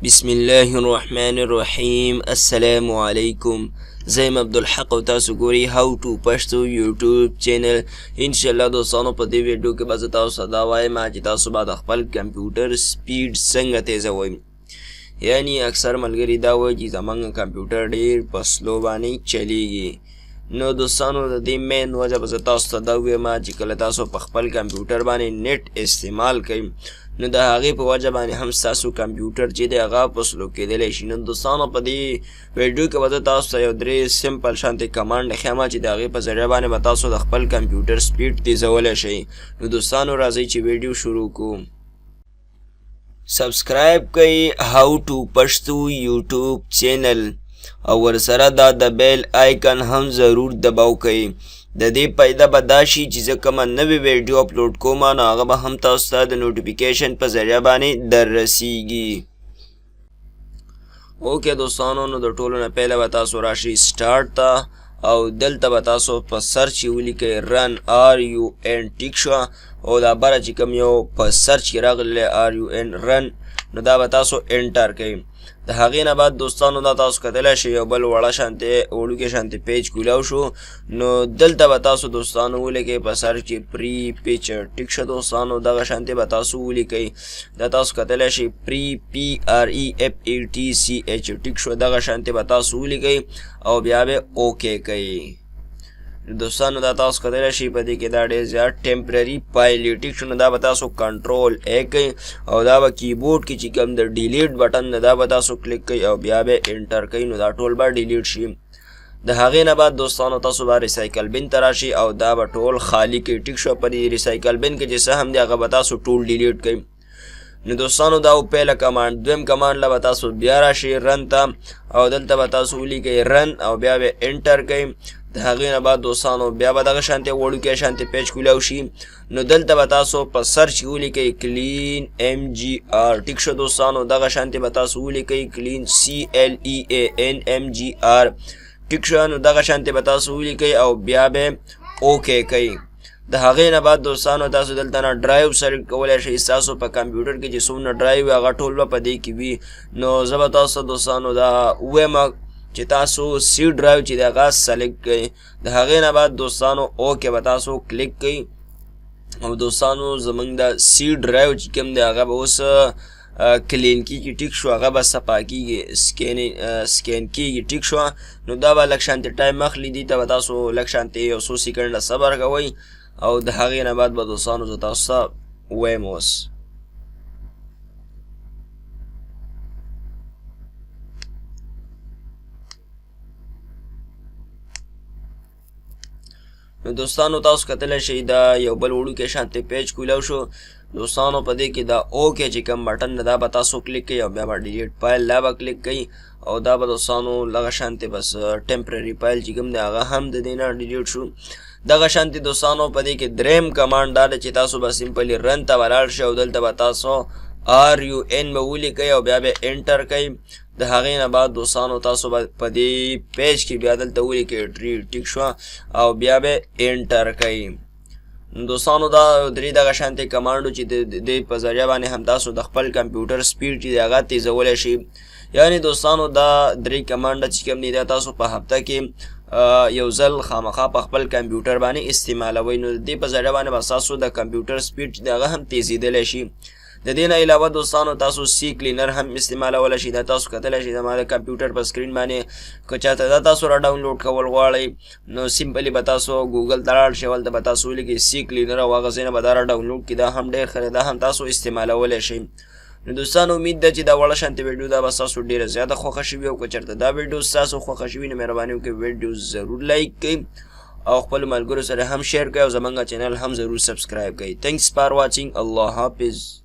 بسم الله الرحمن الرحیم. السلام علیکم، زه یم عبدالحق او تاسو ګورئ How to Pashto YouTube channel. ان شاء الله دوستانو، په دې ویډیو کې به زه تاسو ته دا وایم چې تاسو به د خپل کمپیوټر speed څنګه تیزوئ. یعنی اکثر ملګري دا وایي چې زمونږ کمپیوټر ډیر په slow باندې چلیږي. نو دوستانو، د دې main وجه به زه تاسو ته دا ووایم چې کله تاسو په خپل کمپیوټر باندې net استعمال کوئ، نو د هغې په وجه باندې هم ستاسو کمپیوټر چې دی هغه په slow کېدلی شي. نو دوستانو، په دې ویډیو کې به زه تاسو ته یو درې simple شانتې command ښیم چې د هغې په ذریعه باندې به تاسو د خپل کمپیوټر speed تیزولی شئ. نو دوستانو، راځئ چې ویډیو شروع کړو. Subscribe کړئ How to Pashto YouTube channel او ورسره دا د bell icon هم ضرور دباو کړئ. د دې پیدا به دا شي چې زه کومه نوې ویډیو اپلوډ کوم، نو هغه به هم تاسو ته د notification په ذریعه باندې در رسیږي. Okay دوستانو، نو د ټولو نه پهله به تاسو راشئ start ته او دلته به تاسو په search کې ولیکئ run، RUN، ټیک شوه؟ او دا بره چې کوم یو په search کې راغلی RUN run، نو دا به تاسو enter کړئ. د هغې نه بعد دوستانو، دا تاسو کتلی شئ، یو بل وړه شانتې وړوکی شانتې page کولاو شو. نو دلته به تاسو دوستانو ولیکئ په search کې prefetch، ټیک شه دوستانو؟ دغه شانتې به تاسو ولیکئ. دا تاسو کتلی شئ، pre PREFETCH، ټیک شو؟ دغه شانتې به تاسو ولیکئ او بیا به okay کوئ. دوستانو، دا تاسو کتلی شئ، په دې کې دا ډېر زیات temporary file دی، ټیک شو؟ نو دا به تاسو control A کوئ او دا به کیبورډ کې چې کوم د delete button ده، دا به تاسو کلیک کوئ او بیا به enter کوئ. نو دا ټول به delete شي. د هغې نه بعد دوستانو، تاسو به recycle bin ته راشئ او دا به ټول خالی کوئ، ټیک شو؟ په دې recycle bin کې چې څه هم دی، هغه به تاسو ټول delete کوئ. نو دوستانو، دا پهله command. دویم command له به تاسو بیا راشئ run ته او دلته به تاسو ولیکئ run او بیا به enter کوئ. د هغې نه بعد دوستانو، بیا به دغه شانتې وړوکی شانتې page کولاو شي. نو دلته به تاسو په search کې ولیکئ clean MGR، ټیک شو دوستانو؟ دغه شانتې به تاسو ولیکئ clean، CLEAN MGR، ټیک شو؟ نو دغه شانتې به تاسو ولیکئ او بیا به okay کوئ. د هغې نه بعد دوستانو، تاسو دلته نه drive select کولی شئ. ستاسو په کمپیوټر کې چې څومره ډرایو هغه ټول به په دې کې وي. نو زه به تاسو دوستانو دا ووایم چې تاسو C drive چې دی هغه select کړئ. د هغې نه بعد دوستانو، okay به تاسو کلیک کړئ او دوستانو، زمونږ د C drive چې کوم دی هغه به اوس clean کیږي، ټیک شو؟ هغه به صفا کیږي، scan کیږي، ټیک شو؟ نو دا به لږ شانتې time اخلي. دې ته به تاسو لږ شانتې یو څو سیکنډه صبر کوئ او د هغې نه بعد به دوستانو زه تاسو ته وایم اوس. نو دوستانو، تاسو کتلی شئ، دا یو بل وړوکی شانتې page کولاو شو. دوستانو، په دې کې دا okay چې کوم بټن ده، دا به تاسو کلیک کوئ او بیا به delete file دا به کلیک کوئ او دا به دوستانو لغه شانتې بس temporary file چې کوم دی هغه هم د دې نه delete شو. دغه شانتې دوستانو، په دې کې دریم command دا دی چې تاسو به simply run ته ولاړ شئ او دلته به تاسو RUN به ولیکئ او بیا به enter کوئ. د هغې نه بعد دوستانو، تاسو به په دې page کې بیا دلته ولیکئ tree، ټیک شوه؟ او بیا به enter کوئ. دوستانو، دا درې دغه شانتې command چې د دې په ذریعه باندې هم تاسو د خپل کمپیوټر speed چې هغه تیزولی شئ. یعنی دوستانو، دا درې command چې کوم دي، دا تاسو په هفته کې یو ځل خامخا په خپل کمپیوټر باندې استعمالوئ. نو د دې په ذریعه باندې به ستاسو د کمپیوټر speed چې هغه هم تیزېدلی شي. د دې نه علاوه دوستانو، تاسو CCleaner هم استعمالولی شئ. دا تاسو کتلی شئ زما د کمپیوټر په screen باندې. که چاته دا تاسو را ډاونلوډ کول غواړئ، نو simply به تاسو ګوګل ته لاړ شئ، هلته به تاسو ولیکئ CCleaner او هغه ځای نه به دا را ډاونلوډ کړي. دا هم ډېر ښه دی، دا هم تاسو استعمالولی شئ. نو دوستانو، امید ده چې دا وړه شانتې ویډیو دا به ستاسو ډېره زیاته خوښه شوي او که چېرته دا ویډیو ستاسو خوښه شوي، نو مهرباني وکړئ ویډیو ضرور like کړئ او خپل ملګرو سره هم share کړئ او زمونږ channel هم ضرور subscribe کړئ. Thanks for watching. الله حافظ.